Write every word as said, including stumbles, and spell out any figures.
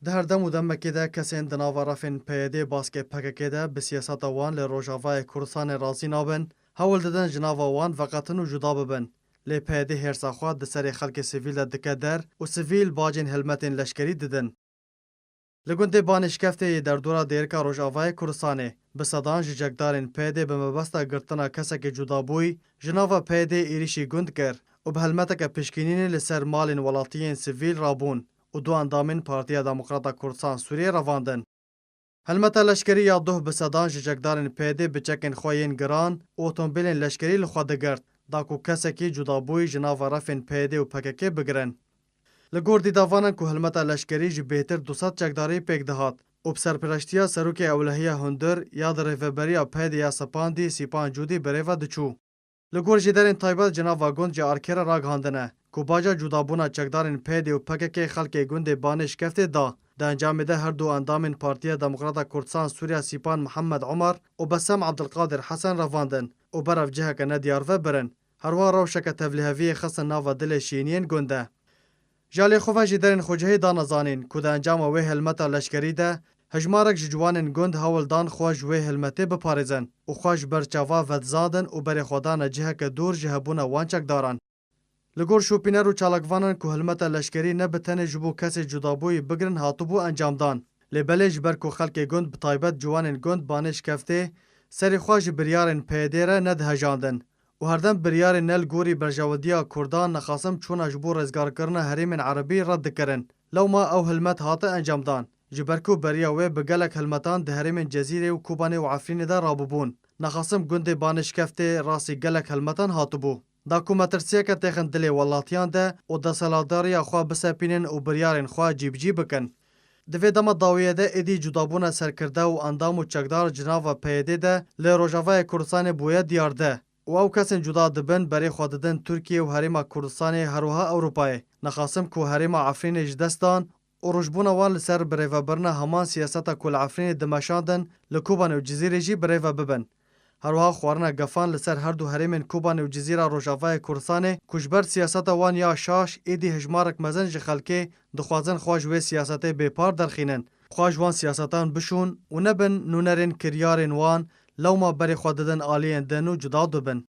Di her dem û demekê de kesên di nava refên P Y D baskê P K K de bi siyaseta wan li Rojavayê Kurdistanê razî nabin, hewl didin ji nava wan veqetin û cuda bibin. Lê P Y D hêrsa xwe di serê xelkê sivîl de dike der û sivîl bacên hilmetên leşkerî didin. Li gundê Banê Şkeftê yê derdora dêrika Rojavayê Kurdistanê, bi sedan ji çekdarên P Y D bi mebesta girtina kesekî cudabûyî ji nava P Y D êrîşî gund kir û bi helmeteke pişkînînê li ser malên welatiyên sivîl rabûn û du endamên Partiya Demokrata Kurdistan Sûriyê revandin. Helmeta leşkerî ya duh bi sedan ji çekdarên P Y D bi çekên xwe yên giran û otomobîlên leşkerî li xwe digirt, da ku kesekî cudabûyî ji nava refên P Y D û P K K bigirin. Li gor dîdavanan ku helmeta leşkerî ji bêhtir du sed çekdarî pêk dihat û bi serpereştiya serokê ewlehiya hundir ya di rêveberiya P Y D ya sepandî Sîpan Cûdî bi rê ve diçû. Li gor jêderên taybet ji nava gund ji arkê re ragihandine ku baca cudabûna çekdarên P Y D û P K K xelkê gundê Banê Şkeftê da. Di encamê de her du endamên Partiya Demokrata Kurdistan Sûriya Sîpan Mihemed Omer û Besem Ebdilqadir Hesen revandin û berev ciheke nediyar ve birin. Herwiha rewşeke tevliheviyê xistin nava dilê şêniyên gund de. Ji alî xwe ve jêderên xwecihî dane zanîn ku di encama wê helmeta leşkerî de hejmarek ji ciwanên gund hewl dan xwe ji wê helmetê biparêzin û xwe ji ber çava vedizandin û berê xwe dane ciheke dûr ji hebûna wan çekdaran. Li gor şopîner û çalakvanan ku helmeta leşkerî ne bi tenê ji bo kesê cudabûyî bigirin hatibû encamdan. Lê belê ji ber ku xelkê gund bi taybet ciwanên gund Banê Şkeftê serê xwe ji biryarên P Y D re nedihejandin û herdem biryarên ne li gorî berjewendiya Kurdan nexasim çûna ji bo rizgarkirina herêmên Erebî red dikirin. Lewma ew hilmet hate encamdan. Ji ber ku beriya wê bi gelek hilmetan di herêmên Cezîrê û Kobanê û Efrînê de rabûbûn. Nexasim gundê Banê Şkeftê rastî gelek hilmetan hatibû. Da ku metirsiyeke têxin dilê welatiyan de û desthilatdariya xwe bisepînin û biryarên xwe cîbicî bikin. Di vê dema dawiyê de êdî cudabûna serkirde û endam û çekdar ji nava P Y D de li Rojavayê Kurdistanê bûye diyar de û ew kesên cuda dibin berê xwe didin Tirkiye û herêma Kurdistanê herwiha Ewropayê. Nexasim ku herêma Efrînê ji dest dan û rojbûna wan li ser birêvebirina heman siyaseta ku li Efrînê dimeşandin li Kobanê û Cizîrê jî birêve bibin. Herwiha xwarina gefan li ser her du herêmên Kobanê û Cizîra Rojavayê Kurdistanê ku ji ber siyaseta wan ya şaş êdî hejmarek mezin ji xelkê dixwazin xwe ji wê siyasetê bêpar derxînin, xwe ji wan siyasetan bişûn û nebin nûnerên kiryarên wan, lewma berê xwe didin aliyên din û cuda dibin.